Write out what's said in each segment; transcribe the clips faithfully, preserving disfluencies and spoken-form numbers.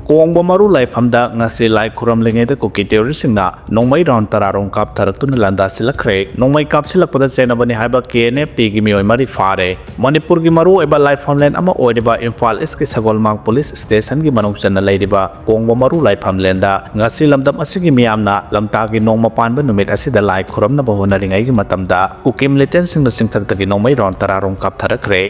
ꯀꯣꯡꯕ ꯃꯔꯨ ꯂꯥꯏꯐꯝꯗ ꯉꯁꯤ ꯂꯥꯏ ꯈꯨꯔꯨꯝꯂꯤꯉꯩꯗ ꯀꯨꯀꯤ ꯇꯦꯔꯣꯔꯤꯁꯁꯤꯡꯅ ꯅꯣꯡꯃꯩ ꯔꯥꯎꯟ ꯇꯔꯥ ꯔꯣꯝ ꯀꯥꯞꯊꯔꯛꯇꯨꯅ ꯂꯥꯟꯗꯥꯁꯤꯜꯂꯛꯈ꯭ꯔꯦ꯫ ꯅꯣꯡꯃꯩ ꯀꯥꯞꯁꯤꯜꯂꯛꯄꯗ ꯆꯦꯟꯅꯕꯅꯤ ꯍꯥꯏꯕ ꯀꯦ ꯑꯦꯟ ꯑꯦꯐ ꯄꯤꯒꯤ ꯃꯤꯑꯣꯏ ꯃꯔꯤ ꯐꯥꯔꯦ꯫ ꯃꯅꯤꯄꯨꯔꯒꯤ ꯃꯔꯨꯑꯣꯏꯕ ꯂꯥꯏꯐꯝꯂꯦꯟ ꯑꯃ ꯑꯣꯏꯔꯤꯕ ꯏꯝꯐꯥꯜ ꯏꯁꯀꯤ ꯁꯒꯣꯜꯃꯥꯡ ꯄꯨꯂꯤꯁ ꯁ꯭ꯇꯦꯁꯟꯒꯤ ꯃꯅꯨꯡ ꯆꯟꯅ ꯂꯩꯔꯤꯕ ꯀꯣꯡꯕ ꯃꯔꯨ ꯂꯥꯏꯐꯝꯂꯦꯟꯗ ꯉꯁꯤ ꯂꯝꯗꯝ ꯑꯁꯤꯒꯤ ꯃꯤꯌꯥꯝꯅ ꯂꯝꯇꯥꯒꯤ ꯅꯣꯡꯃ ꯄꯥꯟꯕ ꯅꯨꯃꯤꯠ ꯑꯁꯤꯗ ꯂꯥꯏ ꯈꯨꯔꯨꯝꯅꯕ ꯍꯣꯠꯅꯔꯤꯉꯩꯒꯤ ꯃꯇꯝꯗ ꯀꯨꯀꯤ ꯃꯤꯂꯤꯇꯦꯟꯁꯤꯡꯅ ꯆꯤꯡꯊꯛꯇꯒꯤ ꯅꯣꯡꯃꯩ ꯔꯥꯎꯟ ꯇꯔꯥ ꯔꯣꯝ ꯀꯥꯞꯊꯔꯛꯈ꯭ꯔꯦ꯫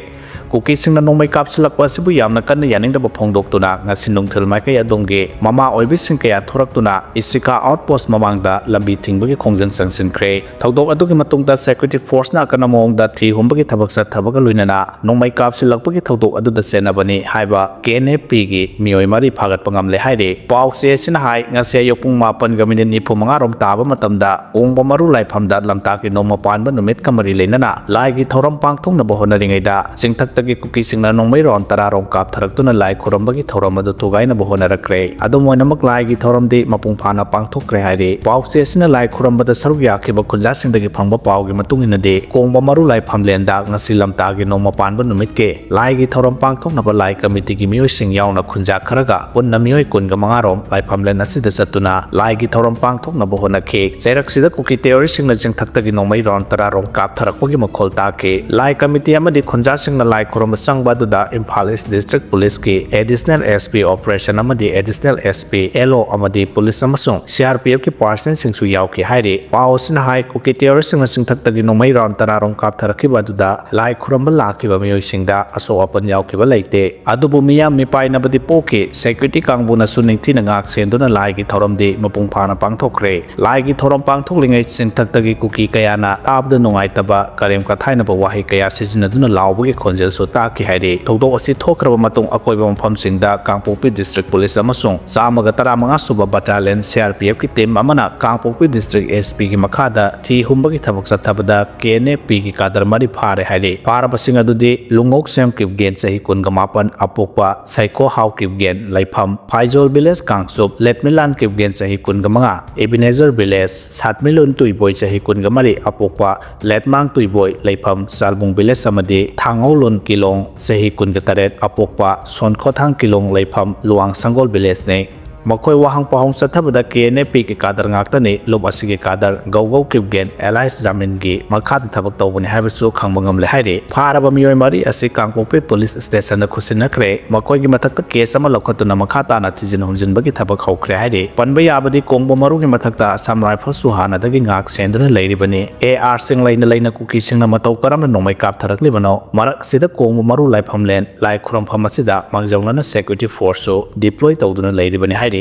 ꯀꯨꯀꯤꯁꯤꯡꯅ ꯅꯣꯡꯃꯩ ꯀꯥꯞꯁꯤꯜꯂꯛꯄ ꯑꯁꯤꯕꯨ ꯌꯥꯝꯅ ꯀꯟꯅ ꯌꯥꯅꯤꯡꯗꯕ ꯐꯣꯡꯗꯣꯛꯇꯨꯅ ꯉꯁꯤ ꯅꯨꯡꯊꯤꯜ ꯃꯥꯏꯀꯩ ꯑꯗꯣꯝꯒꯤ ꯃꯃꯥ ꯑꯣꯏꯕꯤꯁꯤꯡ ꯀꯌꯥ ꯊꯣꯔꯛꯇꯨꯅ ꯏꯁꯤꯀꯥ ꯑꯥꯎꯠꯄꯣꯁ ꯃꯃꯥꯡꯗ ꯂꯝꯕꯤ ꯊꯤꯡꯕꯒꯤ ꯈꯣꯡꯖꯪ ꯆꯪꯁꯤꯟꯈ꯭ꯔꯦ꯫ ꯊꯧꯗꯣꯛ ꯑꯗꯨꯒꯤ ꯃꯇꯨꯡꯗ ꯁꯦꯀ꯭ꯌꯨꯔꯤꯇꯤ ꯐꯣꯔꯁꯅ ꯑꯀꯟꯕ ꯃꯑꯣꯡꯗ ꯊꯤ ꯍꯨꯝꯕꯒꯤ ꯊꯕꯛ ꯆꯠꯊꯕꯒ ꯂꯣꯏꯅꯅ ꯅꯣꯡꯃꯩ ꯀꯥꯞꯁꯤꯜꯂꯛꯄꯒꯤ ꯊꯧꯗꯣꯛ ꯑꯗꯨꯗ ꯆꯦꯟꯅꯕꯅꯤ ꯍꯥꯏꯕ ꯀꯦ ꯑꯦꯟ ꯑꯦꯐ ꯄꯤꯒꯤ ꯃꯤꯑꯣꯏ ꯃꯔꯤ ꯐꯥꯒꯠꯄ ꯉꯝꯂꯦ ꯍꯥꯏꯔꯤ꯫ ꯄꯥꯎꯆꯦ ꯑꯁꯤꯅ ꯍꯥꯏ, ꯉꯁꯤ ꯑꯌꯨꯛ ꯄꯨꯡ ꯃꯥꯄꯟꯒ ꯃꯤꯅꯤꯠ ꯅꯤꯐꯨ ꯃꯉꯥ ꯔꯣꯝ ꯇꯥꯕ ꯃꯇꯝꯗ ꯀꯣꯡꯕ ꯃꯔꯨ ꯂꯥꯏꯐꯝꯗ ꯂꯝꯇꯥꯒꯤ ꯅꯣꯡꯃ ꯄꯥꯟꯕ ꯅꯨꯃꯤꯠꯀ ꯃꯔꯤ ꯂꯩꯅꯅ ꯂꯥꯏꯒꯤ ꯊꯧꯔꯝ ꯄꯥꯡꯊꯣꯛꯅꯕ ꯍꯣꯠꯅꯔꯤꯉꯩꯗ ꯆꯤꯡꯊꯛꯇꯒꯤ ꯀꯨꯀꯤꯁꯤꯡꯅ ꯅꯣꯡꯃꯩ ꯔꯥꯎꯟ ꯇꯔꯥ ꯔꯣꯝ ꯀꯥꯞꯊꯔꯛꯇꯨꯅ ꯂꯥꯏ ꯈꯨꯔꯨꯝꯕꯒꯤ ꯊꯧꯔꯝ ꯑꯗꯨ ꯊꯨꯒꯥꯏꯅꯕ ꯍꯣꯠꯅꯔꯛꯈ꯭ꯔꯦ꯫ ꯑꯗꯨꯝ ꯑꯣꯏꯅꯃꯛ, ꯂꯥꯏꯒꯤ ꯊꯧꯔꯝꯗꯤ ꯃꯄꯨꯡ ꯐꯥꯅ ꯄꯥꯡꯊꯣꯛꯈ꯭ꯔꯦ ꯍꯥꯏꯔꯤ꯫ ꯄꯥꯎꯆꯦ ꯑꯁꯤꯅ ꯂꯥꯏ ꯈꯨꯔꯨꯝꯕꯗ ꯁꯔꯨꯛ ꯌꯥꯈꯤꯕ ꯈꯨꯟꯖꯥꯁꯤꯡꯗꯒꯤ ꯐꯪꯕ ꯄꯥꯎꯒꯤ ꯃꯇꯨꯡ ꯏꯟꯅꯗꯤ, ꯀꯣꯡꯕ ꯃꯔꯨ ꯂꯥꯏꯐꯝꯂꯦꯟꯗ ꯉꯁꯤ ꯂꯝꯇꯥꯒꯤ ꯅꯣꯡꯃ ꯄꯥꯟꯕ ꯅꯨꯃꯤꯠꯀꯤ ꯂꯥꯏꯒꯤ ꯊꯧꯔꯝ ꯄꯥꯡꯊꯣꯛꯅꯕ ꯂꯥꯏ ꯀꯃꯤꯇꯤꯒꯤ ꯃꯤꯑꯣꯏꯁꯤꯡ ꯌꯥꯎꯅ ꯈꯨꯟꯖꯥ ꯈꯔꯒ ꯄꯨꯟꯅ ꯃꯤꯑꯣꯏ ꯀꯨꯟꯒ ꯃꯉꯥ ꯔꯣꯝ ꯂꯥꯏꯐꯝꯂꯦꯟ ꯑꯁꯤꯗ ꯆꯠꯇꯨꯅ ꯂꯥꯏꯒꯤ ꯊꯧꯔꯝ ꯄꯥꯡꯊꯣꯛꯅꯕ ꯍꯣꯠꯅꯈꯤ꯫ ꯆꯩꯔꯛꯁꯤꯗ ꯀꯨꯀꯤ ꯇꯦꯔꯣꯔꯤꯁꯁꯤꯡꯅ ꯆꯤꯡꯊꯛꯇꯒꯤ ꯅꯣꯡꯃꯩ ꯔꯥꯎꯟ ꯇꯔꯥ ꯔꯣꯝ ꯀꯥꯞꯊꯔꯛꯄꯒꯤ ꯃꯈꯣꯜ ꯇꯥꯈꯤ꯫ ꯂꯥꯏ ꯀꯃꯤꯇꯤ ꯑꯃꯗꯤ ꯈꯨꯟꯖꯥꯁꯤꯡꯅ ꯂꯥꯏ ꯈꯨꯔꯨꯝꯕ ꯆꯪꯕ ꯑꯗꯨꯗ ꯏꯝꯐꯥꯜ ꯏꯁ ꯗꯤꯁꯇ꯭ꯔꯤꯛ ꯄꯨꯂꯤꯁꯀꯤ ꯑꯦꯗꯤꯁꯅꯦꯜ ꯑꯦꯁ ꯄꯤ ꯑꯣꯄꯔꯦꯁꯟ ꯑꯃꯗꯤ ꯑꯦꯗꯤꯁꯅꯦꯜ ꯑꯦꯁ ꯄꯤ, ꯑꯦꯜ ꯑꯣ ꯑꯃꯗꯤ ꯄꯨꯂꯤꯁ ꯑꯃꯁꯨꯡ ꯁꯤ ꯑꯥꯔ ꯄꯤ ꯑꯦꯐꯀꯤ ꯄꯥꯔꯁꯅꯦꯜꯁꯤꯡꯁꯨ ꯌꯥꯎꯈꯤ ꯍꯥꯏꯔꯤ꯫ ꯄꯥꯎ ꯑꯁꯤꯅ ꯍꯥꯏ, ꯀꯨꯀꯤ ꯇꯦꯔꯣꯔꯤꯁꯁꯤꯡꯅ ꯆꯤꯡꯊꯛꯇꯒꯤ ꯅꯣꯡꯃꯩ ꯔꯥꯎꯟ ꯇꯔꯥ ꯔꯣꯝ ꯀꯥꯞꯊꯔꯛꯈꯤꯕ ꯑꯗꯨꯗ ꯂꯥꯏ ꯈꯨꯔꯨꯝꯕ ꯂꯥꯛꯈꯤꯕ ꯃꯤꯑꯣꯏꯁꯤꯡꯗ ꯑꯁꯣꯛ ꯑꯄꯟ ꯌꯥꯎꯈꯤꯕ ꯂꯩꯇꯦ꯫ ꯑꯗꯨꯕꯨ ꯃꯤꯌꯥꯝ ꯃꯤꯄꯥꯏꯅꯕꯗꯤ ꯄꯣꯛꯈꯤ꯫ ꯁꯦꯀ꯭ꯌꯨꯔꯤꯇꯤ ꯀꯥꯡꯕꯨꯅꯁꯨ ꯅꯤꯡꯊꯤꯅ ꯉꯥꯛ ꯁꯦꯟꯗꯨꯅ ꯂꯥꯏꯒꯤ ꯊꯧꯔꯝꯗꯤ ꯃꯄꯨꯡ ꯐꯥꯅ ꯄꯥꯡꯊꯣꯛꯈ꯭ꯔꯦ꯫ ꯂꯥꯏꯒꯤ ꯊꯧꯔꯝ ꯄꯥꯡꯊꯣꯛꯂꯤꯉꯩ ꯆꯤꯡꯊꯛꯇꯒꯤ ꯀꯨꯀꯤ ꯀꯌꯥꯅ ꯇꯥꯕꯗ ꯅꯨꯡꯉꯥꯏꯇꯕ, ꯀꯔꯦꯝ ꯀꯊꯥꯏꯅꯕ ꯋꯥꯍꯩ ꯀꯌꯥ ꯁꯤꯖꯤꯟꯅꯗꯨꯅ ꯂꯥꯎꯕꯒꯤ ꯈꯣꯟꯖꯦꯜꯁꯨ ꯇꯥꯈꯤ ꯍꯥꯏꯔꯤ꯫ ꯊꯧꯗꯣꯛ ꯑꯁꯤ ꯊꯣꯛꯈ꯭ꯔꯕ ꯃꯇꯨꯡ ꯑꯀꯣꯏꯕ ꯃꯐꯝꯁꯤꯡꯗ ꯀꯥꯡꯄꯣꯛꯄꯤ ꯗꯤꯁꯇ꯭ꯔꯤꯛ ꯄꯨꯂꯤꯁ ꯑꯃꯁꯨꯡ ꯆꯥꯝꯃꯒ ꯇꯔꯥꯃꯉꯥ ꯁꯨꯕ battalion C R P ꯑꯦꯐꯀꯤ team ꯑꯃꯅ ꯀꯥꯡꯄꯣꯛꯄꯤ ꯗꯤꯁꯇ꯭ꯔꯤꯛ ꯑꯦꯁ ꯄꯤꯒꯤ ꯃꯈꯥꯗ ꯊꯤ ꯍꯨꯝꯕꯒꯤ ꯊꯕꯛ ꯆꯠꯊꯕꯗ ꯀꯦ ꯑꯦꯟ ꯑꯦꯐ ꯄꯤꯒꯤ ꯀꯥꯗꯔ ꯃꯔꯤ ꯐꯥꯔꯦ ꯍꯥꯏꯔꯤ꯫ ꯐꯥꯔꯕꯁꯤꯡ ꯑꯗꯨꯗꯤ ꯂꯨꯡꯉꯣꯛꯁꯦꯝ ꯀꯤꯞꯒꯦꯟ, ꯆꯍꯤ ꯀꯨꯟꯒ ꯃꯥꯄꯟ, ꯑꯄꯣꯛꯄ ꯁꯥꯏꯀꯣ ꯍꯥꯎ ꯀꯤꯞꯒꯦꯟ, ꯂꯩꯐꯝ ꯐꯥꯏꯖꯣꯜ ꯚꯤꯂꯦꯖ ꯀꯥꯡꯆꯨꯞ, ꯂꯦꯠꯃꯤꯂꯥꯟ ꯀꯤꯞꯒꯦꯟ, ꯆꯍꯤ ꯀꯨꯟꯒ ꯃꯉꯥ, ꯏꯕꯤꯅꯦꯖꯔ ꯚꯤꯂꯦꯖ, ꯁꯥꯠꯃꯤꯂꯨꯟ ꯇꯨꯏꯕꯣꯏ, ꯆꯍꯤ ꯀꯨꯟꯒ ꯃꯔꯤ, ꯑꯄꯣꯛꯄ ꯂꯦꯠꯃꯥꯡ ꯇꯨꯏꯕꯣꯏ, ꯂꯩꯐꯝ ꯆꯥꯜꯕꯨꯡ ꯚꯤꯂꯦꯖ ꯑꯃꯗꯤ ꯊꯥꯡꯍꯧꯂꯨꯟ ꯀꯤꯂꯣꯡ, ꯆꯍꯤ ꯀꯨꯟꯒ ꯇꯔꯦꯠ, ꯑꯄꯣꯛꯄ ꯁꯣꯟꯈꯣꯊꯥꯡ ꯀꯤꯂꯣꯡ, ꯂꯩꯐꯝ ꯂꯨꯋꯥꯡ ꯁꯪꯒꯣꯜ ꯚꯤꯂꯦꯖꯅꯤ꯫ ꯃꯈꯣꯏ ꯋꯥꯍꯪ ꯄꯥꯎꯍꯪ ꯆꯠꯊꯕꯗ ꯀꯦ ꯑꯦꯟ ꯑꯦ ꯄꯤꯒꯤ ꯀꯥꯗꯔ ꯉꯥꯛꯇꯅꯤ꯫ ꯂꯨꯞ ꯑꯁꯤꯒꯤ ꯀꯥꯗꯔ ꯒꯧꯒꯧ ꯀꯤꯞꯒꯦꯟ ꯑꯦꯂꯥꯏꯁ ꯖꯥꯃꯤꯟꯒꯤ ꯃꯈꯥꯗ ꯊꯕꯛ ꯇꯧꯕꯅꯤ ꯍꯥꯏꯕꯁꯨ ꯈꯪꯕ ꯉꯝꯂꯦ ꯍꯥꯏꯔꯤ꯫ ꯐꯥꯔꯕ ꯃꯤꯑꯣꯏ ꯃꯔꯤ ꯑꯁꯤ ꯀꯥꯡꯄꯣꯛꯄꯤ ꯄꯨꯂꯤꯁ ꯁ꯭ꯇꯦꯁꯟꯗ ꯈꯨꯠꯁꯤꯟꯅꯈ꯭ꯔꯦ꯫ ꯃꯈꯣꯏꯒꯤ ꯃꯊꯛꯇ ꯀꯦꯁ ꯑꯃ ꯂꯧꯈꯠꯇꯨꯅ ꯃꯈꯥ ꯇꯥꯅ ꯊꯤꯖꯤꯟ ꯍꯨꯝꯖꯤꯟꯕꯒꯤ ꯊꯕꯛ ꯍꯧꯈ꯭ꯔꯦ ꯍꯥꯏꯔꯤ꯫ ꯄꯟꯕ ꯌꯥꯕꯗꯤ ꯀꯣꯡꯕ ꯃꯔꯨꯒꯤ ꯃꯊꯛꯇ ꯑꯁꯥꯝ ꯔꯥꯏꯐꯜꯁꯨ ꯍꯥꯟꯅꯗꯒꯤ ꯉꯥꯛ ꯁꯦꯟꯗꯨꯅ ꯂꯩꯔꯤꯕꯅꯤ꯫ ꯑꯦ ꯑꯥꯔꯁꯤꯡ ꯂꯩꯅ ꯂꯩꯅ ꯀꯨꯀꯤꯁꯤꯡꯅ ꯃꯇꯧ ꯀꯔꯝꯅ ꯅꯣꯡꯃꯩ ꯀꯥꯞꯊꯔꯛꯂꯤꯕꯅꯣ? ꯃꯔꯛꯁꯤꯗ ꯀꯣꯡꯕ ꯃꯔꯨ ꯂꯥꯏꯐꯝꯂꯦꯟ ꯂꯥꯏ ꯈꯨꯔꯨꯝꯐꯝ ꯑꯁꯤꯗ ꯃꯥꯡꯖꯧꯅꯅ ꯁꯦꯀ꯭ꯌꯨꯔꯤꯇꯤ ꯐꯣꯔꯁꯁꯨ ꯗꯤꯄ꯭ꯂꯣꯏ ꯇꯧꯗꯨꯅ ꯂꯩꯔꯤꯕꯅꯤ ꯍꯥꯏꯔꯤ꯫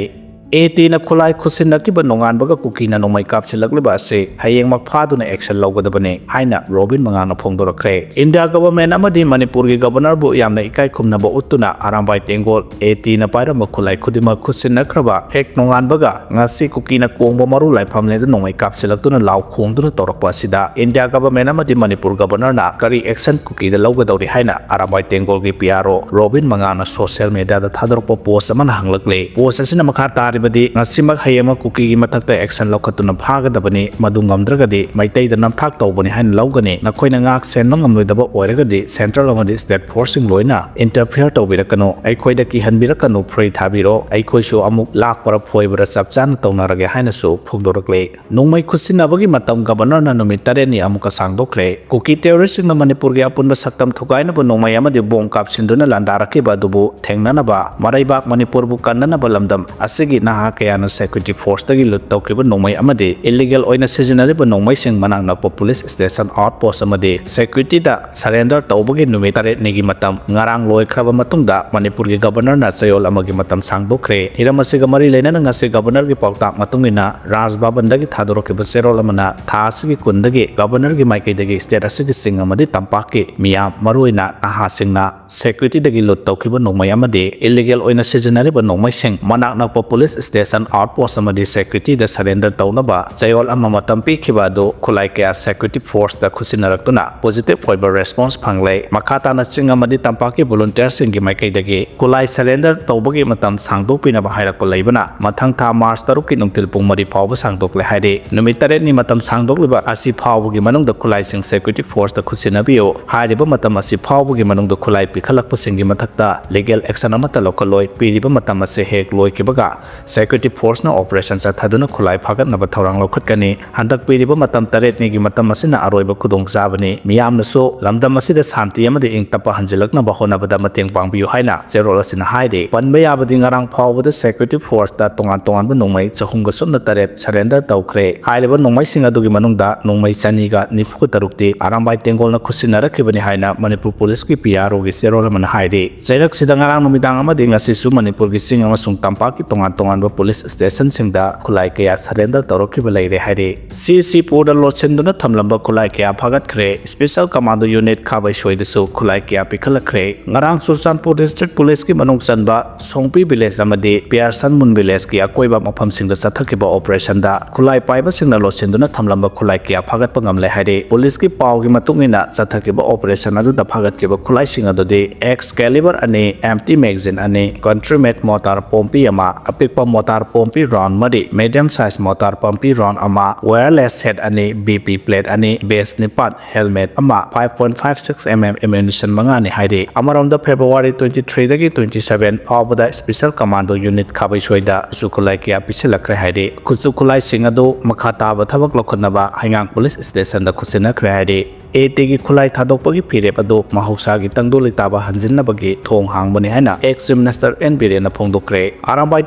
ꯑꯦ ꯇꯤꯅ ꯈꯨꯠꯂꯥꯏ ꯈꯨꯠꯁꯤꯟꯅꯈꯤꯕ ꯅꯣꯡꯉꯥꯟꯕꯒ ꯀꯨꯀꯤꯅ ꯅꯣꯡꯃꯩ ꯀꯥꯞꯁꯤꯜꯂꯛꯂꯤꯕ ꯑꯁꯤ ꯍꯌꯦꯡꯃꯛ ꯐꯥꯗꯨꯅ ꯑꯦꯛꯁꯟ ꯂꯧꯒꯗꯕꯅꯤ ꯍꯥꯏꯅ ꯔꯣꯕꯤꯟ ꯃꯉꯥꯡꯅ ꯐꯣꯡꯗꯣꯔꯛꯈ꯭ꯔꯦ꯫ ꯏꯟꯗꯤꯌꯥ ꯒꯚꯔꯟꯃꯦꯟꯠ ꯑꯃꯗꯤ ꯃꯅꯤꯄꯨꯔꯒꯤ ꯒꯚꯔꯅꯔꯕꯨ ꯌꯥꯝꯅ ꯏꯀꯥꯏ ꯈꯨꯝꯅꯕ ꯎꯠꯇꯨꯅ ꯑꯔꯥꯝꯕꯥꯏ ꯇꯦꯡꯒꯣꯜ ꯑꯦ ꯇꯤꯅ ꯄꯥꯏꯔꯝꯕ ꯈꯨꯠꯂꯥꯏ ꯈꯨꯗꯤꯡꯃꯛ ꯈꯨꯠꯁꯤꯟꯅꯈ꯭ꯔꯕ ꯍꯦꯛ ꯅꯣꯡꯉꯥꯟꯕꯒ ꯉꯁꯤ ꯀꯨꯀꯤꯅ ꯀꯣꯡꯕ ꯃꯔꯨ ꯂꯥꯏꯐꯝꯂꯦꯟꯗ ꯅꯣꯡꯃꯩ ꯀꯥꯞꯁꯤꯜꯂꯛꯇꯨꯅ ꯂꯥꯎ ꯈꯣꯡꯗꯨꯅ ꯇꯧꯔꯛꯄ ꯑꯁꯤꯗ ꯏꯟꯗꯤꯌꯥ ꯒꯚꯔꯟꯃꯦꯟꯠ ꯑꯃꯗꯤ ꯃꯅꯤꯄꯨꯔ ꯒꯚꯔꯅꯔꯅ ꯀꯔꯤ ꯑꯦꯛꯁꯟ ꯀꯨꯀꯤꯗ ꯂꯧꯒꯗꯧꯔꯤ ꯍꯥꯏꯅ ꯑꯔꯥꯝꯕꯥꯏ ꯇꯦꯡꯒꯣꯜꯒꯤ ꯄꯤ ꯑꯥꯔ ꯑꯣ ꯔꯣꯕꯤꯟ ꯃꯉꯥꯡꯅ ꯁꯣꯁꯤꯌꯦꯜ ꯃꯤꯗꯤꯌꯥꯗ ꯊꯥꯗꯣꯔꯛꯄ ꯄꯣꯁ ꯑꯃꯅ ꯍꯪꯂꯛꯂꯦ꯫ ꯄꯣꯁ ꯑꯁꯤꯅ ꯃꯈꯥ ꯇꯥꯔꯤꯕꯗꯤ, ꯉꯁꯤꯃꯛ ꯍꯌꯦꯡꯃꯛ ꯀꯨꯀꯤꯒꯤ ꯃꯊꯛꯇ ꯑꯦꯛꯁꯟ ꯂꯧꯈꯠꯇꯨꯅ ꯐꯥꯒꯗꯕꯅꯤ꯫ ꯃꯗꯨ ꯉꯝꯗ꯭ꯔꯒꯗꯤ ꯃꯩꯇꯩꯗ ꯅꯝꯊꯥꯛ ꯇꯧꯕꯅꯤ ꯍꯥꯏꯅ ꯂꯧꯒꯅꯤ꯫ ꯅꯈꯣꯏꯅ ꯉꯥꯛ ꯁꯦꯟꯕ ꯉꯝꯂꯣꯏꯗꯕ ꯑꯣꯏꯔꯒꯗꯤ ꯁꯦꯟꯇ꯭ꯔꯦꯜ ꯑꯃꯗꯤ ꯁ꯭ꯇꯦꯠ ꯐꯣꯔꯁꯁꯤꯡ ꯂꯣꯏꯅ ꯏꯟꯇꯔꯐꯤꯌꯔ ꯇꯧꯕꯤꯔꯛꯀꯅꯨ꯫ ꯑꯩꯈꯣꯏꯗ ꯀꯤꯍꯟꯕꯤꯔꯛꯀꯅꯨ, ꯐ꯭ꯔꯤ ꯊꯥꯕꯤꯔꯣ꯫ ꯑꯩꯈꯣꯏꯁꯨ ꯑꯃꯨꯛ ꯂꯥꯛꯄꯔ ꯐꯣꯏꯕꯔ ꯆꯞ ꯆꯥꯅ ꯇꯧꯅꯔꯒꯦ ꯍꯥꯏꯅꯁꯨ ꯐꯣꯡꯗꯣꯔꯛꯂꯦ꯫ ꯅꯣꯡꯃꯩ ꯈꯨꯠꯁꯤꯟꯅꯕꯒꯤ ꯃꯇꯝ ꯒꯚꯔꯅꯔꯅ ꯅꯨꯃꯤꯠ ꯇꯔꯦꯠꯅꯤ ꯑꯃꯨꯛꯀ ꯁꯥꯡꯗꯣꯛꯈ꯭ꯔꯦ꯫ ꯀꯨꯀꯤ ꯇꯦꯔꯣꯔꯤꯁꯁꯤꯡꯅ ꯃꯅꯤꯄꯨꯔꯒꯤ ꯑꯄꯨꯟꯕ ꯁꯛꯇꯝ ꯊꯨꯒꯥꯏꯅꯕ ꯅꯣꯡꯃꯩ ꯑꯃꯗꯤ ꯕꯣꯝ ꯀꯥꯞꯁꯤꯟꯗꯨꯅ ꯂꯥꯟꯗꯥꯔꯛꯈꯤꯕ ꯑꯗꯨꯕꯨ ꯊꯦꯡꯅꯅꯕ, ꯃꯔꯩꯕꯥꯛ ꯃꯅꯤꯄꯨꯔꯕꯨ ꯀꯟꯅꯅꯕ ꯂꯝꯗꯝ ꯑꯁꯤꯒꯤ ꯅꯍꯥ ꯀꯌꯥꯅ ꯁꯦꯀ꯭ꯌꯨꯔꯤꯇꯤ ꯐꯣꯔꯁꯇꯒꯤ ꯂꯨꯠ ꯇꯧꯈꯤꯕ ꯅꯣꯡꯃꯩ ꯑꯃꯗꯤ ꯏꯜꯂꯤꯒꯦꯜ ꯑꯣꯏꯅ ꯁꯤꯖꯤꯟꯅꯔꯤꯕ ꯅꯣꯡꯃꯩꯁꯤꯡ ꯃꯅꯥꯛ ꯅꯛꯄ ꯄꯨꯂꯤꯁ ꯁ꯭ꯇꯦꯁꯟ, ꯑꯥꯎꯠ ꯄꯣꯁꯠ ꯑꯃꯗꯤ ꯁꯦꯀ꯭ꯌꯨꯔꯤꯇꯤꯗ ꯁꯔꯦꯟꯗꯔ ꯇꯧꯕꯒꯤ ꯅꯨꯃꯤꯠ ꯇꯔꯦꯠꯅꯤꯒꯤ ꯃꯇꯝ ꯉꯔꯥꯡ ꯂꯣꯏꯈ꯭ꯔꯕ ꯃꯇꯨꯡꯗ ꯃꯅꯤꯄꯨꯔꯒꯤ ꯒꯚꯔꯅꯔꯅ ꯆꯌꯣꯜ ꯑꯃꯒꯤ ꯃꯇꯝ ꯁꯥꯡꯗꯣꯛꯈ꯭ꯔꯦ꯫ ꯍꯤꯔꯝ ꯑꯁꯤꯒ ꯃꯔꯤ ꯂꯩꯅꯅ ꯉꯁꯤ ꯒꯚꯔꯅꯔꯒꯤ ꯄꯥꯎꯇꯥꯛ ꯃꯇꯨꯡ ꯏꯟꯅ ꯔꯥꯖ ꯚꯕꯟꯗꯒꯤ ꯊꯥꯗꯣꯔꯛꯈꯤꯕ ꯆꯦꯔꯣꯜ ꯑꯃꯅ ꯊꯥ ꯑꯁꯤꯒꯤ ꯀꯨꯟꯗꯒꯤ ꯒꯚꯔꯅꯔꯒꯤ ꯃꯥꯏꯀꯩꯗꯒꯤ ꯁ꯭ꯇꯦꯠ ꯑꯁꯤꯒꯤ ꯆꯤꯡ ꯑꯃꯗꯤ ꯇꯝꯄꯥꯛꯀꯤ ꯃꯤꯌꯥꯝ, ꯃꯔꯨꯑꯣꯏꯅ ꯅꯍꯥꯁꯤꯡꯅ ꯁꯦꯀ꯭ꯌꯨꯔꯤꯇꯤꯗꯒꯤ ꯂꯨꯠ ꯇꯧꯈꯤꯕ ꯅꯣꯡꯃꯩ ꯑꯃꯗꯤ ꯏꯜꯂꯤꯒꯦꯜ ꯑꯣꯏꯅ ꯁꯤꯖꯤꯟꯅꯔꯤꯕ ꯅꯣꯡꯃꯩꯁꯤꯡ ꯃꯅꯥꯛ ꯅꯛꯄ ꯄꯨꯂꯤꯁ station outpost ꯑꯃꯗꯤ security ꯗ surrender ꯇꯧꯅꯕ ꯆꯌꯣꯜ ꯑꯃ ꯃꯇꯝ ꯄꯤꯈꯤꯕ ꯑꯗꯨ ꯈꯨꯠꯂꯥꯏ ꯀꯌꯥ security force ꯇ ꯈꯨꯠꯁꯤꯟꯅꯔꯛꯇꯨꯅ positive ꯑꯣꯏꯕ response ꯐꯪꯂꯦ꯫ ꯃꯈꯥ ꯇꯥꯅ ꯆꯤꯡ ꯑꯃꯗꯤ ꯇꯝꯄꯥꯛꯀꯤ volunteer ꯁꯤꯡꯒꯤ ꯃꯥꯏꯀꯩꯗꯒꯤ ꯈꯨꯠꯂꯥꯏ surrender ꯇꯧꯕꯒꯤ ꯃꯇꯝ ꯁꯥꯡꯗꯣꯛꯄꯤꯅꯕ ꯍꯥꯏꯔꯛꯄ ꯂꯩꯕꯅ ꯃꯊꯪ ꯊꯥ March ꯇꯔꯨꯛꯀꯤ ꯅꯨꯡꯊꯤꯜ ꯄꯨꯡ ꯃꯔꯤ ꯐꯥꯎꯕ ꯁꯥꯡꯗꯣꯛꯂꯦ ꯍꯥꯏꯔꯤ꯫ ꯅꯨꯃꯤꯠ ꯇꯔꯦꯠꯅꯤ ꯃꯇꯝ ꯁꯥꯡꯗꯣꯛꯂꯤꯕ ꯑꯁꯤ ꯐꯥꯎꯕꯒꯤ ꯃꯅꯨꯡꯗ ꯈꯨꯠꯂꯥꯏꯁꯤꯡ security force ꯇ ꯈꯨꯠꯁꯤꯟꯅꯕꯤꯌꯨ꯫ ꯍꯥꯏꯔꯤꯕ ꯃꯇꯝ ꯑꯁꯤ ꯐꯥꯎꯕꯒꯤ ꯃꯅꯨꯡꯗ ꯈꯨꯠꯂꯥꯏ ꯄꯤꯈꯠꯂꯛꯄꯁꯤꯡꯒꯤ ꯃꯊꯛꯇ legal action ꯑꯃꯠꯇ ꯂꯧꯈꯠꯂꯣꯏ꯫ ꯄꯤꯔꯤꯕ ꯃꯇꯝ ꯑꯁꯤ ꯍꯦꯛ ꯂꯣꯏꯈꯤꯕꯒ security force ꯅ operation ꯆꯠꯊꯗꯨꯅ ꯈꯨꯠꯂꯥꯏ ꯐꯥꯒꯠꯅꯕ ꯊꯧꯔꯥꯡ ꯂꯧꯈꯠꯀꯅꯤ꯫ ꯍꯟꯗꯛ ꯄꯤꯔꯤꯕ ꯃꯇꯝ ꯇꯔꯦꯠꯅꯤꯒꯤ ꯃꯇꯝ ꯑꯁꯤꯅ ꯑꯔꯣꯏꯕ ꯈꯨꯗꯣꯡꯆꯥꯕꯅꯤ꯫ ꯃꯤꯌꯥꯝꯅꯁꯨ ꯂꯝꯗꯝ ꯑꯁꯤꯗ ꯁꯥꯟꯇꯤ ꯑꯃꯗꯤ ꯏꯪ ꯇꯞꯄ ꯍꯟꯖꯤꯜꯂꯛꯅꯕ ꯍꯣꯠꯅꯕꯗ ꯃꯇꯦꯡ ꯄꯥꯡꯕꯤꯌꯨ ꯍꯥꯏꯅ ꯆꯦꯔꯣꯜ ꯑꯁꯤꯅ ꯍꯥꯏꯔꯤ꯫ ꯄꯟꯕ ꯌꯥꯕꯗꯤ ꯉꯔꯥꯡ ꯐꯥꯎꯕꯗ security force ꯇ ꯇꯣꯉꯥꯟ ꯇꯣꯉꯥꯟꯕ ꯅꯣꯡꯃꯩ ꯆꯍꯨꯝꯒ ꯁꯨꯞꯅ ꯇꯔꯦꯠ surrender ꯇꯧꯈ꯭ꯔꯦ꯫ ꯍꯥꯏꯔꯤꯕ ꯅꯣꯡꯃꯩꯁꯤꯡ ꯑꯗꯨꯒꯤ ꯃꯅꯨꯡꯗ ꯅꯣꯡꯃꯩ ꯆꯅꯤꯒ ꯅꯤꯐꯨ ꯇꯔꯨꯛꯇꯤ ꯑꯔꯥꯝꯕꯥꯏ ꯇꯦꯡꯒꯣꯜꯅ ꯈꯨꯠꯁꯤꯟꯅꯔꯛꯈꯤꯕꯅꯤ ꯍꯥꯏꯅ ꯃꯅꯤꯄꯨꯔ ꯄꯨꯂꯤꯁꯀꯤ P R O ꯒꯤ ꯆꯦꯔꯣꯜ ꯑꯃꯅ ꯍꯥꯏꯔꯤ꯫ ꯆꯩꯔꯛꯁꯤꯗ ꯉꯔꯥꯡ ꯅꯨꯃꯤꯗꯥꯡ ꯑꯃꯗꯤ ꯉꯁꯤꯁꯨ ꯃꯅꯤꯄꯨꯔꯒꯤ ꯆꯤꯡ ꯑꯃꯁꯨꯡ ꯇꯝꯄꯥꯛꯀꯤ ꯇꯣꯉꯥꯟ ꯇꯣꯉꯥꯟꯕ ꯄꯨꯂꯤꯁ station ꯁꯤꯡꯗ ꯈꯨꯠꯂꯥꯏ ꯀꯌꯥ surrender ꯇꯧꯔꯛꯈꯤꯕ ꯂꯩꯔꯦ ꯍꯥꯏꯔꯤ꯫ ꯁꯤ ꯁꯤ ꯄꯨꯔꯗ ꯂꯣꯠꯁꯤꯟꯗꯨꯅ ꯊꯝꯂꯝꯕ ꯈꯨꯠꯂꯥꯏ ꯀꯌꯥ ꯐꯥꯒꯠꯈ꯭ꯔꯦ꯫ Special Commando Unit ꯈꯥꯕꯩꯁꯣꯏꯗꯁꯨ ꯈꯨꯠꯂꯥꯏ ꯀꯌꯥ ꯄꯤꯈꯠꯂꯛꯈ꯭ꯔꯦ꯫ ꯉꯔꯥꯡ ꯆꯨꯔꯆꯥꯟꯄꯨꯔ district ꯄꯨꯂꯤꯁꯀꯤ ꯃꯅꯨꯡ ꯆꯟꯕ ꯁꯣꯡꯄꯤ village ꯑꯃꯗꯤ ꯄꯤꯌꯔꯁꯟ ꯃꯨꯟ village ꯀꯤ ꯑꯀꯣꯏꯕ ꯃꯐꯝꯁꯤꯡꯗ ꯆꯠꯊꯈꯤꯕ operation ꯗ ꯈꯨꯠꯂꯥꯏ ꯄꯥꯏꯕꯁꯤꯡꯅ ꯂꯣꯠꯁꯤꯟꯗꯨꯅ ꯊꯝꯂꯝꯕ ꯈꯨꯠꯂꯥꯏ ꯀꯌꯥ ꯐꯥꯒꯠꯄ ꯉꯝꯂꯦ ꯍꯥꯏꯔꯤ꯫ ꯄꯨꯂꯤꯁꯀꯤ ꯄꯥꯎꯒꯤ ꯃꯇꯨꯡ ꯏꯟꯅ ꯆꯠꯊꯈꯤꯕ operation ꯑꯗꯨꯗ ꯐꯥꯒꯠꯈꯤꯕ ꯈꯨꯠꯂꯥꯏꯁꯤꯡ ꯑꯗꯨꯗꯤ Excalibur ꯑꯅꯤ, empty magazine ꯑꯅꯤ, country made mortar ꯄꯣꯝꯄꯤ ꯑꯃ, ꯑꯄꯤꯛꯄ mortar ꯄꯣꯝꯄꯤ round ꯃꯔꯤ, medium size mortar Pompey round ꯑꯃ, wireless set ꯑꯅꯤ, B P plate ꯑꯅꯤ, base ꯅꯤꯄꯥꯟ, helmet ꯑꯃ, five point five six M M ammunition ꯃꯉꯥꯅꯤ ꯍꯥꯏꯔꯤ꯫ ꯑꯃꯔꯣꯝꯗ February twenty three ꯗꯒꯤ twenty seven ꯐꯥꯎꯕꯗ Special Commando Unit ꯈꯥꯕꯩꯁꯣꯏꯗ ꯈꯨꯠꯁꯨ ꯈꯨꯠꯂꯥꯏ ꯀꯌꯥ ꯄꯤꯁꯤꯜꯂꯛꯈ꯭ꯔꯦ ꯍꯥꯏꯔꯤ꯫ ꯈꯨꯠꯁꯨ ꯈꯨꯠꯂꯥꯏꯁꯤꯡ ꯑꯗꯨ ꯃꯈꯥ ꯇꯥꯕ ꯊꯕꯛ ꯂꯧꯈꯠꯅꯕ ꯍꯩꯉꯥꯡ ꯄꯨꯂꯤꯁ station ꯗ ꯈꯨꯠꯁꯤꯟꯅꯈ꯭ꯔꯦ ꯍꯥꯏꯔꯤ꯫ AT ꯒꯤ ꯈꯨꯠꯂꯥꯏ ꯊꯥꯗꯣꯛꯄꯒꯤ ꯐꯤꯔꯦꯞ ꯑꯗꯨ ꯃꯍꯧꯁꯥꯒꯤ ꯇꯪꯗꯨ ꯂꯩꯇꯥꯕ ꯍꯟꯖꯤꯟꯅꯕꯒꯤ ꯊꯣꯡ ꯍꯥꯡꯕꯅꯤ ꯍꯥꯏꯅ ex Chief Minister N ꯕꯤꯔꯦꯟꯅ ꯐꯣꯡꯗꯣꯛꯈ꯭ꯔꯦ꯫ Arambai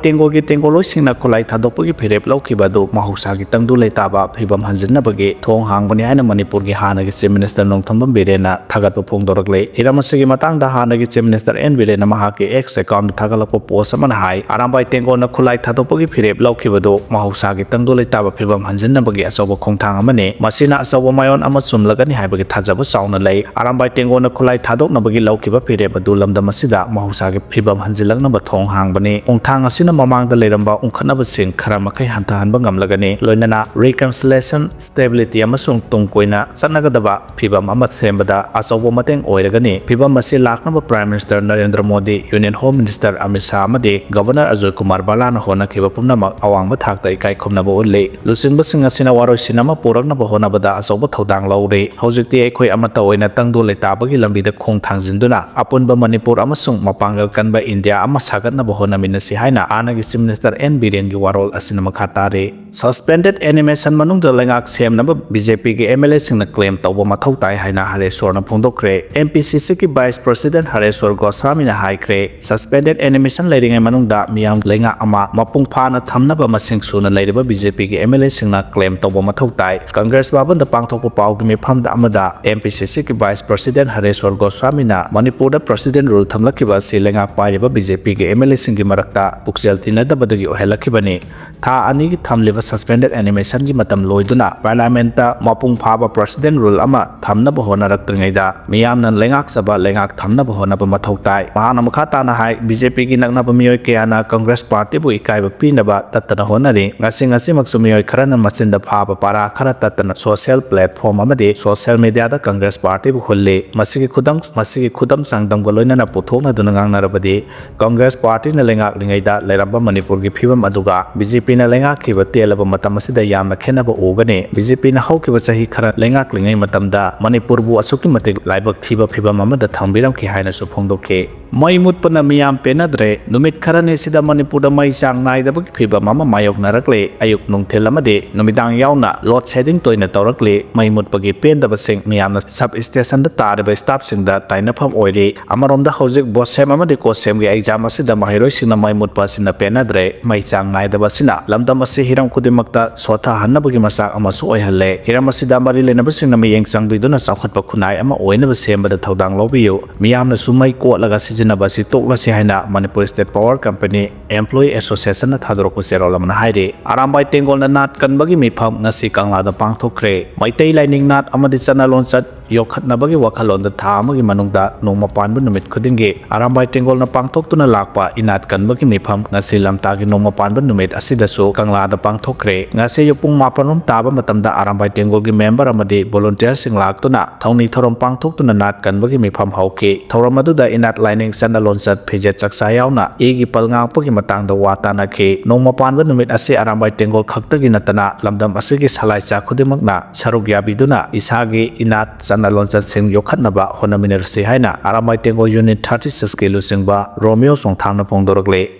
ꯇꯦꯡꯒꯣꯜꯒꯤ ꯇꯦꯡꯒꯣꯜꯂꯣꯏꯁꯤꯡꯅ ꯈꯨꯠꯂꯥꯏ ꯊꯥꯗꯣꯛꯄꯒꯤ ꯐꯤꯔꯦꯞ ꯂꯧꯈꯤꯕ ꯑꯗꯨ ꯃꯍꯧꯁꯥꯒꯤ ꯇꯪꯗꯨ ꯂꯩꯇꯥꯕ ꯐꯤꯕꯝ ꯍꯟꯖꯤꯟꯅꯕꯒꯤ ꯊꯣꯡ ꯍꯥꯡꯕꯅꯤ ꯍꯥꯏꯅ ꯃꯅꯤꯄꯨꯔꯒꯤ ꯍꯥꯟꯅꯒꯤ Chief Minister ꯅꯣꯡꯊꯣꯝꯕꯝ ꯕꯤꯔꯦꯟꯅ ꯊꯥꯒꯠꯄ ꯐꯣꯡꯗꯣꯔꯛꯂꯦ꯫ ꯍꯤꯔꯝ ꯑꯁꯤꯒꯤ ꯃꯇꯥꯡꯗ ꯍꯥꯟꯅꯒꯤ Chief Minister N ꯕꯤꯔꯦꯟꯅ ꯃꯍꯥꯛꯀꯤ X account ꯗ ꯊꯥꯒꯠꯂꯛꯄ post ꯑꯃꯅ ꯍꯥꯏ, ꯑꯔꯥꯝꯕꯥꯏ ꯇꯦꯡꯒꯣꯜꯅ ꯈꯨꯠꯂꯥꯏ ꯊꯥꯗꯣꯛꯄꯒꯤ ꯐꯤꯔꯦꯞ ꯂꯧꯈꯤꯕꯗꯨ ꯃꯍꯧꯁꯥꯒꯤ ꯇꯪꯗꯨ ꯂꯩꯇꯥꯕ ꯐꯤꯕꯝ ꯍꯟꯖꯤꯟꯅꯕꯒꯤ ꯑꯆꯧꯕ ꯈꯣꯡꯊꯥꯡ ꯑꯃꯅꯤ꯫ ꯃꯁꯤꯅ ꯑꯆꯧꯕ ꯃꯥꯏꯑꯣꯟ ꯑꯃ ꯆꯨꯝꯂꯒꯅꯤ ꯍꯥꯏꯕꯒꯤ ꯊꯥꯖꯕ ꯆꯥꯎꯅ ꯂꯩ꯫ ꯑꯔꯥꯝꯕꯥꯏ ꯇꯦꯡꯒꯣꯜꯅ ꯈꯨꯠꯂꯥꯏ ꯊꯥꯗꯣꯛꯅꯕꯒꯤ ꯂꯧꯈꯤꯕ ꯐꯤꯔꯦꯞ ꯑꯗꯨ ꯂꯝꯗꯝ ꯑꯁꯤꯗ ꯃꯍꯧꯁꯥꯒꯤ ꯐꯤꯕꯝ ꯍꯟꯖꯤꯜꯂꯛꯅꯕ ꯊꯣꯡ ꯍꯥꯡꯕꯅꯤ꯫ ꯈꯣꯡꯊꯥꯡ ꯑꯁꯤꯅ ꯃꯃꯥꯡꯗ ꯂꯩꯔꯝꯕ ꯎꯪꯈꯠꯅꯕꯁꯤꯡ ꯈꯔ ꯃꯈꯩ ꯍꯟꯊꯍꯟꯕ ꯉꯝꯂꯒꯅꯤ꯫ ꯂꯣꯏꯅꯅ reconciliation, stability ꯑꯃꯁꯨꯡ ꯇꯨꯡ ꯀꯣꯏꯅ ꯆꯠꯅꯒꯗꯕ ꯐꯤꯕꯝ ꯑꯃ ꯁꯦꯝꯕꯗ ꯑꯆꯧꯕ ꯃꯇꯦꯡ ꯑꯣꯏꯔꯒꯅꯤ꯫ ꯐꯤꯕꯝ ꯑꯁꯤ ꯂꯥꯛꯅꯕ Prime Minister Narendra Modi, Union Home Minister Amit Shah ꯑꯃꯗꯤ Governor ꯑꯖꯣꯏ ꯀꯨꯃꯥꯔ ꯕꯂꯥꯅ ꯍꯣꯠꯅꯈꯤꯕ ꯄꯨꯝꯅꯃꯛ ꯑꯋꯥꯡꯕ ꯊꯥꯛꯇ ꯏꯀꯥꯏ ꯈꯨꯝꯅꯕ ꯎꯠꯂꯤ꯫ ꯂꯨꯆꯤꯡꯕꯁꯤꯡ ꯑꯁꯤꯅ ꯋꯥꯔꯣꯏꯁꯤꯟ ꯑꯃ ꯄꯨꯔꯛꯅꯕ ꯍꯣꯠꯅꯕꯗ ꯑꯆꯧꯕ ꯊꯧꯗꯥꯡ ꯂꯧꯔꯤ꯫ ꯍꯧꯖꯤꯛꯇꯤ ꯑꯩꯈꯣꯏ ꯑꯃꯠꯇ ꯑꯣꯏꯅ ꯇꯪꯗꯨ ꯂꯩꯇꯥꯕꯒꯤ ꯂꯝꯕꯤꯗ ꯈꯣꯡ ꯊꯥꯡꯖꯤꯟꯗꯨꯅ ꯑꯄꯨꯟꯕ ꯃꯅꯤꯄꯨꯔ ꯑꯃꯁꯨꯡ ꯃꯄꯥꯡꯒꯜ ꯀꯟꯕ ꯏꯟꯗꯤꯌꯥ ꯑꯃ ꯁꯥꯒꯠꯅꯕ ꯍꯣꯠꯅꯃꯤꯟꯅꯁꯤ ꯍꯥꯏꯅ ꯍꯥꯟꯅꯒꯤ Chief Minister ꯑꯦꯟ ꯕꯤꯔꯦꯟꯒꯤ ꯋꯥꯔꯣꯜ ꯑꯁꯤꯅ ꯃꯈꯥ ꯇꯥꯔꯤ꯫ Suspended animation ꯃꯅꯨꯡꯗ ꯂꯩꯉꯥꯛ ꯁꯦꯝꯅꯕ ꯕꯤ ꯖꯦ ꯄꯤꯒꯤ ꯑꯦꯝ ꯑꯦꯜ ꯑꯦꯁꯤꯡꯅ claim ꯇꯧꯕ ꯃꯊꯧ ꯇꯥꯏ ꯍꯥꯏꯅ ꯍꯔꯦꯁ꯭ꯋꯔꯅ ꯐꯣꯡꯗꯣꯛꯈ꯭ꯔꯦ꯫ ꯑꯦꯝ ꯄꯤ ꯁꯤ ꯁꯤꯒꯤ Vice President ꯍꯔꯦꯁ꯭ꯋꯔ ꯒꯣꯁ꯭ꯋꯥꯃꯤꯅ ꯍꯥꯏꯈ꯭ꯔꯦ, suspended animation ꯂꯩꯔꯤꯉꯩ ꯃꯅꯨꯡꯗ ꯃꯤꯌꯥꯝ ꯂꯩꯉꯥꯛ ꯑꯃ ꯃꯄꯨꯡ ꯐꯥꯅ ꯊꯝꯅꯕ ꯃꯁꯤꯡ ꯁꯨꯅ ꯂꯩꯔꯤꯕ ꯕꯤ ꯖꯦ ꯄꯤꯒꯤ ꯑꯦꯝ ꯑꯦꯜ ꯑꯦꯁꯤꯡꯅ claim ꯇꯧꯕ ꯃꯊꯧ ꯇꯥꯏ꯫ ꯀꯪꯒ꯭ꯔꯦꯁ ꯚꯕꯟꯗ ꯄꯥꯡꯊꯣꯛꯄ ꯄꯥꯎꯒꯤ ꯃꯤꯐꯝꯗ ꯑꯃꯗ ꯑꯦꯝ ꯄꯤ ꯁꯤ ꯁꯤꯒꯤ Vice President ꯍꯔꯦꯁ꯭ꯋꯔ ꯒꯣꯁ꯭ꯋꯥꯃꯤꯅ ꯃꯅꯤꯄꯨꯔꯗ President Rule ꯊꯝꯂꯛꯈꯤꯕ ꯑꯁꯤ ꯂꯩꯉꯥꯛ ꯄꯥꯏꯔꯤꯕ ꯕꯤ ꯖꯦ ꯄꯤꯒꯤ ꯑꯦꯝ ꯑꯦꯜ ꯑꯦꯁꯤꯡꯒꯤ ꯃꯔꯛꯇ ꯄꯨꯛꯆꯦꯜ ꯇꯤꯟꯅꯗꯕꯗꯒꯤ ꯑꯣꯏꯍꯜꯂꯛꯈꯤꯕꯅꯤ꯫ ꯊꯥ ꯑꯅꯤꯒꯤ ꯊꯝꯂꯤꯕ suspended animationꯒꯤ ꯃꯇꯝ ꯂꯣꯏꯗꯨꯅ Parliamentꯇ ꯃꯄꯨꯡ ꯐꯥꯕ President Rule ꯑꯃ ꯊꯝꯅꯕ ꯍꯣꯠꯅꯔꯛꯇ꯭ꯔꯤꯉꯩꯗ ꯃꯤꯌꯥꯝꯅ ꯂꯩꯉꯥꯛꯆꯕ ꯂꯩꯉꯥꯛ ꯊꯝꯅꯕ ꯍꯣꯠꯅꯕ ꯃꯊꯧ ꯇꯥꯏ꯫ ꯃꯍꯥꯛꯅ ꯃꯈꯥ ꯇꯥꯅ ꯍꯥꯏ, ꯕꯤ ꯖꯦ ꯄꯤꯒꯤ ꯅꯛꯅꯕ ꯃꯤꯑꯣꯏ ꯀꯌꯥꯅ ꯀꯪꯒ꯭ꯔꯦꯁ ꯄꯥꯔꯇꯤꯕꯨ ꯏꯀꯥꯏꯕ ꯄꯤꯅꯕ ꯇꯠꯇꯅ ꯍꯣꯠꯅꯔꯤ꯫ ꯉꯁꯤ ꯉꯁꯤꯃꯛꯁꯨ ꯃꯤꯑꯣꯏ ꯈꯔꯅ ꯃꯆꯤꯟꯗ ꯐꯥꯕ ꯄꯥꯔꯥ ꯈꯔ ꯇꯠꯇꯅ social platform ꯑꯃꯗꯤ social mediaꯗ ꯀꯪꯒ꯭ꯔꯦꯁ ꯄꯥꯔꯇꯤꯕꯨ ꯍꯨꯜꯂꯤ꯫ ꯃꯁꯤꯒꯤ ꯈꯨꯗꯝ, ꯃꯁꯤꯒꯤ ꯈꯨꯗꯝ ꯆꯥꯡꯗꯝꯒ ꯂꯣꯏꯅꯅ ꯄꯨꯊꯣꯛꯅꯗꯨꯅ ꯉꯥꯡꯅꯔꯕꯗꯤ ꯀꯪꯒ꯭ꯔꯦꯁ ꯄꯥꯔꯇꯤꯅ ꯂꯩꯉꯥꯛꯂꯤꯉꯩꯗ ꯂꯩꯔꯝꯕ ꯃꯅꯤꯄꯨꯔꯒꯤ ꯐꯤꯕꯝ ꯑꯗꯨꯒ ꯕꯤ ꯖꯦ ꯄꯤꯅ ꯂꯩꯉꯥꯛꯈꯤꯕ ꯇꯦꯜꯂꯕ ꯃꯇꯝ ꯑꯁꯤꯗ ꯌꯥꯝꯅ ꯈꯦꯠꯅꯕ ꯎꯒꯅꯤ꯫ ꯕꯤ ꯖꯦ ꯄꯤꯅ ꯍꯧꯈꯤꯕ ꯆꯍꯤ ꯈꯔ ꯂꯩꯉꯥꯛꯂꯤꯉꯩ ꯃꯇꯝꯗ ꯃꯅꯤꯄꯨꯔꯕꯨ ꯑꯁꯨꯛꯀꯤ ꯃꯇꯤꯛ ꯂꯥꯏꯕꯛ ꯊꯤꯕ ꯐꯤꯕꯝ ꯑꯃꯗ ꯊꯝꯕꯤꯔꯝꯈꯤ ꯍꯥꯏꯅꯁꯨ ꯐꯣꯡꯗꯣꯛꯈꯤ꯫ ꯃꯩ ꯃꯨꯠꯄꯅ ꯃꯤꯌꯥꯝ ꯄꯦꯟꯅꯗ꯭ꯔꯦ꯫ ꯅꯨꯃꯤꯠ ꯈꯔꯅꯤ ꯑꯁꯤꯗ ꯃꯅꯤꯄꯨꯔꯗ ꯃꯩ ꯆꯥꯡ ꯅꯥꯏꯗꯕꯒꯤ ꯐꯤꯕꯝ ꯑꯃ ꯃꯥꯌꯣꯛꯅꯔꯛꯂꯦ꯫ ꯑꯌꯨꯛ ꯅꯨꯡꯊꯤꯜ ꯑꯃꯗꯤ ꯅꯨꯃꯤꯗꯥꯡ ꯌꯥꯎꯅ load shedding ꯇꯣꯏꯅ ꯇꯧꯔꯛꯂꯤ꯫ ꯃꯩ ꯃꯨꯠꯄꯒꯤ ꯄꯦꯟꯗꯕꯁꯤꯡ ꯃꯤꯌꯥꯝꯅ sub stationꯗ ꯇꯥꯔꯤꯕ staffꯁꯤꯡꯗ ꯇꯥꯏꯅꯐꯝ ꯑꯣꯏꯔꯤ꯫ ꯑꯃꯔꯣꯝꯗ ꯍꯧꯖꯤꯛ BOSEM ꯑꯃꯗꯤ COHSEMꯒꯤ exam ꯑꯁꯤꯗ ꯃꯍꯩꯔꯣꯏꯁꯤꯡꯅ ꯃꯩ ꯃꯨꯠꯄ ꯑꯁꯤꯅ ꯄꯦꯟꯅꯗ꯭ꯔꯦ꯫ ꯃꯩ ꯆꯥꯡ ꯅꯥꯏꯗꯕ ꯑꯁꯤꯅ ꯂꯝꯗꯝ ꯑꯁꯤ ꯍꯤꯔꯝ ꯈꯨꯗꯤꯡꯃꯛꯇ ꯁꯣꯠꯊꯍꯟꯅꯕꯒꯤ ꯃꯆꯥꯛ ꯑꯃꯁꯨ ꯑꯣꯏꯍꯜꯂꯦ꯫ ꯍꯤꯔꯝ ꯑꯁꯤꯗ ꯃꯔꯤ ꯂꯩꯅꯕꯁꯤꯡꯅ ꯃꯤꯠꯌꯦꯡ ꯆꯪꯕꯤꯗꯨꯅ ꯆꯥꯎꯈꯠꯄ ꯈꯨꯟꯅꯥꯏ ꯑꯃ ꯑꯣꯏꯅꯕ ꯁꯦꯝꯕꯗ ꯊꯧꯗꯥꯡ ꯂꯧꯕꯤꯌꯨ꯫ ꯃꯤꯌꯥꯝꯅꯁꯨ ꯃꯩ ꯀꯣꯠꯂꯒ ꯁꯤꯖꯤꯟꯅꯕ ꯑꯁꯤ ꯇꯣꯛꯂꯁꯤ ꯍꯥꯏꯅ Manipur State Power Company Employee Associationꯅ ꯊꯥꯗꯣꯔꯛꯄ ꯆꯦꯔꯣꯜ ꯑꯃꯅ ꯍꯥꯏꯔꯤ꯫ ꯑꯔꯥꯝꯕꯥꯏ ꯇꯦꯡꯒꯣꯜꯅ ꯅꯥꯠ ꯀꯟꯕꯒꯤ ꯃꯤꯐꯝ ꯉꯁꯤ ꯀꯪꯂꯥꯗ ꯄꯥꯡꯊꯣꯛꯈ꯭ꯔꯦ꯫ ꯃꯩꯇꯩ ꯂꯥꯏꯅꯤꯡ ꯅꯥꯠ ꯑꯃꯗꯤ ꯆꯠꯅ ꯂꯣꯟꯆꯠ ꯌꯣꯛꯈꯠꯅꯕꯒꯤ ꯋꯥꯈꯜꯂꯣꯟꯗ ꯊꯥ ꯑꯃꯒꯤ ꯃꯅꯨꯡꯗ ꯅꯣꯡꯃ ꯄꯥꯟꯕ ꯅꯨꯃꯤꯠ ꯈꯨꯗꯤꯡꯒꯤ ꯑꯔꯥꯝꯕꯥꯏ ꯇꯦꯡꯒꯣꯜꯅ ꯄꯥꯡꯊꯣꯛꯇꯨꯅ ꯂꯥꯛꯄ ꯏꯅꯥꯠ ꯀꯟꯕꯒꯤ ꯃꯤꯐꯝ ꯉꯁꯤ ꯂꯝꯇꯥꯒꯤ ꯅꯣꯡꯃ ꯄꯥꯟꯕ ꯅꯨꯃꯤꯠ ꯑꯁꯤꯗꯁꯨ ꯀꯪꯂꯥꯗ ꯄꯥꯡꯊꯣꯛꯈ꯭ꯔꯦ꯫ ꯉꯁꯤ ꯑꯌꯨꯛ ꯄꯨꯡ ꯃꯥꯄꯟ ꯔꯣꯝ ꯇꯥꯕ ꯃꯇꯝꯗ ꯑꯔꯥꯝꯕꯥꯏ ꯇꯦꯡꯒꯣꯜꯒꯤ ꯃꯦꯝꯕꯔ ꯑꯃꯗꯤ ꯚꯣꯂꯨꯟꯇꯤꯌꯔꯁꯤꯡ ꯂꯥꯛꯇꯨꯅ ꯊꯧꯅꯤ ꯊꯧꯔꯝ ꯄꯥꯡꯊꯣꯛꯇꯨꯅ ꯅꯥꯠ ꯀꯟꯕꯒꯤ ꯃꯤꯐꯝ ꯍꯧꯈꯤ꯫ ꯊꯧꯔꯝ ꯑꯗꯨꯗ ꯏꯅꯥꯠ ꯂꯥꯏꯅꯤꯡ, ꯆꯠꯅ ꯂꯣꯟꯆꯠ, ꯐꯤꯖꯦꯠ ꯆꯥꯛꯆꯥ ꯌꯥꯎꯅ ꯏꯒꯤ ꯄꯜ ꯉꯥꯛꯄꯒꯤ ꯃꯇꯥꯡꯗ ꯋꯥ ꯇꯥꯅꯈꯤ꯫ ꯅꯣꯡꯃ ꯄꯥꯟꯕ ꯅꯨꯃꯤꯠ ꯑꯁꯤ ꯑꯔꯥꯝꯕꯥꯏ ꯇꯦꯡꯒꯣꯜ ꯈꯛꯇꯒꯤ ꯅꯠꯇꯅ ꯂꯝꯗꯝ ꯑꯁꯤꯒꯤ ꯁꯂꯥꯏꯆꯥ ꯈꯨꯗꯤꯡꯃꯛꯅ ꯁꯔꯨꯛ ꯌꯥꯕꯤꯗꯨꯅ ꯏꯁꯥꯒꯤ ꯏꯅꯥꯠ, ꯆꯠꯅ ꯂꯣꯟꯆꯠꯁꯤꯡ ꯌꯣꯛꯈꯠꯅꯕ ꯍꯣꯠꯅꯃꯤꯟꯅꯔꯁꯤ ꯍꯥꯏꯅ ꯑꯔꯥꯝꯕꯥꯏ ꯇꯦꯡꯒꯣꯜ ꯌꯨꯅꯤꯠ ꯊꯥꯔꯇꯤ ꯁꯤꯛꯁꯀꯤ ꯂꯨꯆꯤꯡꯕ ꯔꯣꯃꯤꯌꯣ ꯆꯣꯡꯊꯥꯝꯅ ꯐꯣꯡꯗꯣꯔꯛꯂꯤ꯫